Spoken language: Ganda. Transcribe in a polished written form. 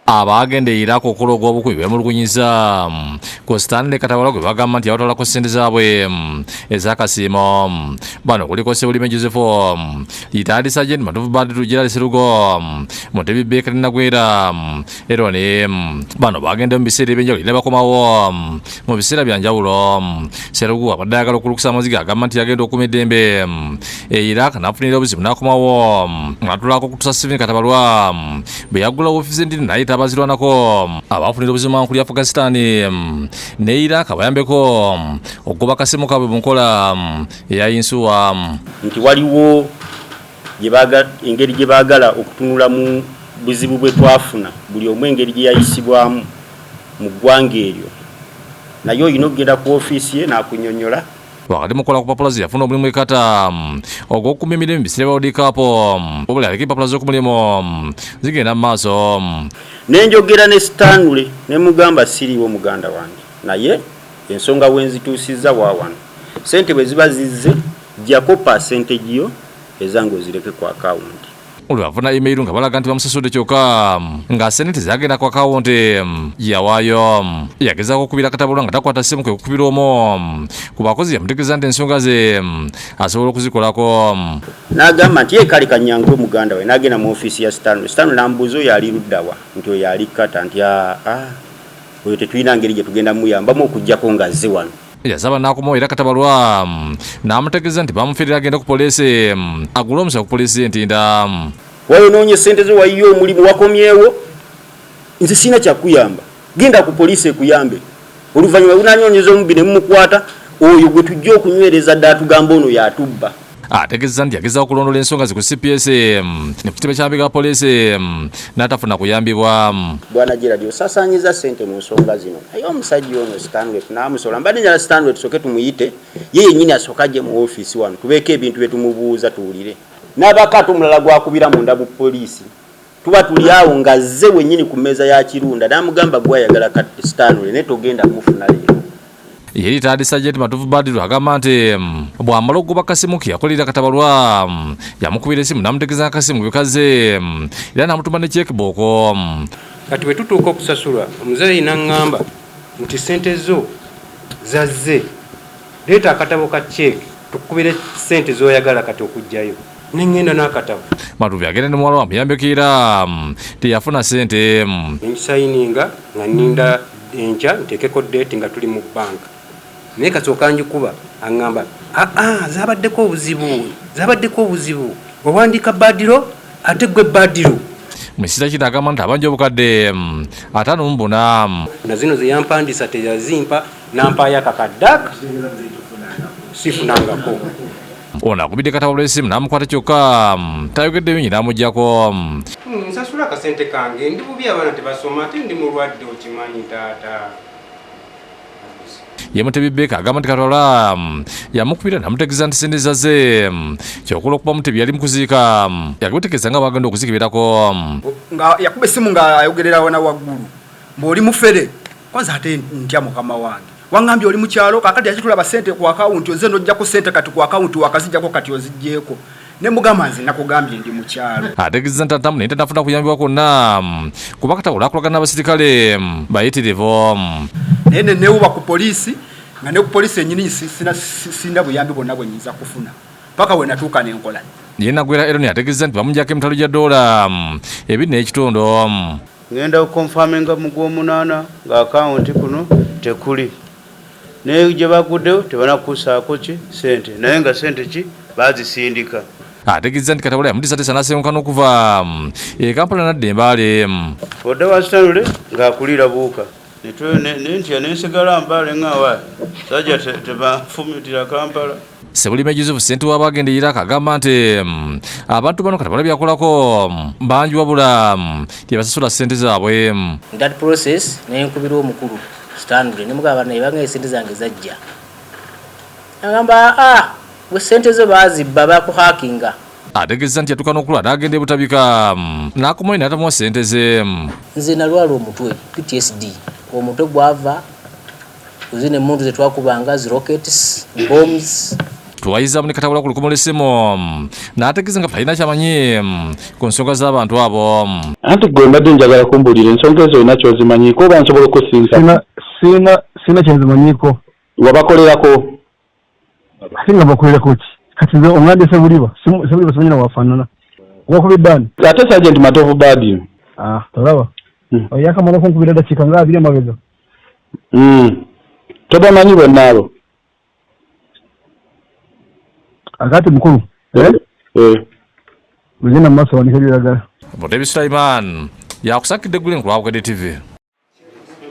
Abagenda e Iraq okukola ogw'obukumi beemulugunyiza ku Stanley Katabalo gwe bagamba nti yabatwalako ssente zaabwe ez'akasiimo. Bano kuliko Ssebulime Joseph, Retired Sergeant Matovu Badru Gerald Sserugo, Mutebi Baker Nagwera, Eroni. Bano bagenda mu biseera eby'enjawulo era bakomawo mu biseera bya njawulo. Sserugo abadde ayagala okulukusa amaziga agamba nti yagenda okuma eddembe e Iraq n'afunira obuzibu n'akomawo n'atulako okutuusa Stephen Katabalwa bwe yaggula ofiisi endini n'ayita abazirwanako abafunira obuzibu mu nkulu ya Afghanistan ne Iraq bayambeko okugoba akasimu kaabwe mu nkola eya yinsuwa. Nti waliwo engeri gye baagala okutunula mu buzibu bwe twafuna, buli omu engeri gye yayisibwamu mu ggwanga eryo, naye olina okugenda ku ofiisi ye n'akunyonnyola. Wakati mu kukola ku mpapula ze yafuna omulimu e Qatar ogw'okukuuma emirembe mu biseera bya World Cup, wabula yaleka empapula z'oku mulimu zigenda mu maaso. Ne njogera ne Stanley ne mugamba siriiwo muganda wange naye ensonga wenzituusizza waawano. Ssente bwe ziba zizze ggyako percentage yo ezange ozireke ku akawunti. Olwo yafuna email nga balaga nti bamusasudde kyokka nga ssente tezagenda ku akawunti yawaayo. Yagezaako okukubira Katabulwa nga takwata ssimu kwe kukubira omu ku bakozi yamutegeeza nti ensonga ze asobola okuzikolako. N'agamba nti, Ye kale kannyanguwe muganda we. N'agenda mu ofiisi ya Stanley. Stanley n'amubuuza oyo ali ludda wa? Nti oyo ali Qatar. Nti, Aa, oyo tetulina ngeri gye tugenda muyambamu okuggyako ng'azze wano. Yasaba n'akomawo era Katabalwa n'amutegeeza nti bamufiirira agende ku poliisi agule omusango ku poliisi y'e Ntinda. Wayonoonye ssente zo, wayiye omulimu, wakomyewo, nze sirina kyakukuyamba, genda ku poliisi ekuyambe. Oluvannyuma lunanyoonyeza omubbi ne mumukwata, oyo gwe tujja okunywereza ddala tugambe ono y'atubba. Ategeezezza nti yagezaako okulondoola ensonga ze ku cps ne ku kitebe ky'amabega ga poliisi n'atafuna kuyambibwa. Bwana Gerald osaasaanyizza ssente mu nsonga zino naye omusajja ono Stanley tunaamusobola. Mbadde njagala Stanley tusooke tumuyite ye yennyini asooke ajje mu ofiisi wano tubeeko ebintu bye tumubuuza tuwulire. N'abaako ate omulala gw'akubira munda mu poliisi. Tuba tuli awo ng'azze wennyini ku mmeeza ya Kirunda n'amugamba gwe ayagala Stanley naye togenda kumufuna leero. Ye Retired Sergeant Matovu Badiru agamba nti bw'amala okugoba Kasimu ke yakolera Katabalwa yamukubira essimu n'amutegeeza nga Kasimu bwe kazze era n'amutuma ne checkbook. Kati bwe tutuuka okusasulwa omuzeeyi n'aŋŋamba nti ssente zo zazze, leeta akatabo ka cheque tukukubire ssente z'oyagala kati okuggyayo. Ne ŋŋenda n'akatabo. Matovu yagenda ne muwala we amuyambeko era teyafuna ssente. Ne ngisayininga nga nninda enkya nteekeko date nga tuli mu bank naye kasooka ngikuba aŋŋamba aa zabaddeko obuzibu zabaddeko obuzibu wawandiika badiro ate gwe badiro. Mu kiseera kino agamba nti abanja obukadde 54. Na zino ze yampandisa teyazimpa n'ampaayo akakadde aka sifunangako. Ono akubidde Katabalo essimu n'amukwata kyokka tayogedde bingi n'amuggyako. Nsasula akasente kange, ndi bubi abaana tebasoma ate ndi mulwadde okimanyi taata. Ye Mutebi Baker agamba nti Katwala yamukubira n'amutegeeza nti ssente zaze kyokka olw'okuba Mutebi yali mu kuziika yagutegeeza nga bw'agenda okuzikeberako. Nga yakuba essimu nga ayogerera na waggulu mbu oli mufere kwanza ate ntya mukama wange. Wangambye oli mukyalo kakati ate tulaba sente ku akawunti oze nojjako sente kati ku akawunti wakazijjako kati ozijjeeko ne mugamba nze nakugambye ndi mukyalo. Ategeezezza nti Antamu naye tannafuna kuyambibwa kwonna kuba kati akulaakulagana n'abasirikale bayitirivu. Naye ne neewuba ku poliisi nga ne ku poliisi yennyini sirina buyambi bwonna bwe nnyinza kufuna paka we natuuka ne nkola. Ye Nagwera Eron ategeezezza nti bamuggyako emitwalo gya ddoola 2.5. Ngenda ku confirminga mu gwomunaana nga account kuno tekuli ne gye baguddewo tebanakusaako ki sente naye nga sente ki bazisindika. Ategezza nti Katabula yamutiisatiisa n'asenguka n'okuva e Kampala n'adda e Mbale. Odda wa Stanley ng'akulira buuka ne ntya ne nsigala Mbale nga wa sajja tebanfumitira Kampala. Ssebulime Joseph ssentebe w'abagenda e Iraq agamba nti abantu bano Katabula byakolako bangi wabula tebasasula ssente zaabwe. In that process nenkubira omukulu Stanley ne mugamba naye bange ssente zange zajja. Agamba ah gwe ssente zo baazibba bakuhakinga. Ategeezezza nti yatuuka n'okulwa n'agenda e Butabika n'akomayo n'atamuwa ssente ze. Nze nalwala omutwe PTSD omutwe gwava kuzino emmundu ze twakubanga zi rockets, bombs. Tuwayiza ne Katabula ku lukumu lw'essimu n'ategeeza nga talina kyamanyi ku nsonga z'abantu abo. Anti gwe mbadde njagala kumbuulira ensonga ezo olina kyozimanyiiko oba nsobola okusinza? Sina kyenzimanyiiko. Wabakolerako? Ate nga bakolerako ki? Kati nze ongambye Sebuliba, Sebuliba simanyi na wafaanana. Wakubidde ani? Ate Sergeant Matovu Badio. Ah, tolaba. Oyo yakamala okunkubira dakiika nga 20 emabega. Tobamanyi bonna abo? Akati mukulu. Eh? Eh. Ugenda mu maaso wanika by'oyagala. Mutebi Sulaiman yakusakidde eggulire ku lwa Bukedde TV.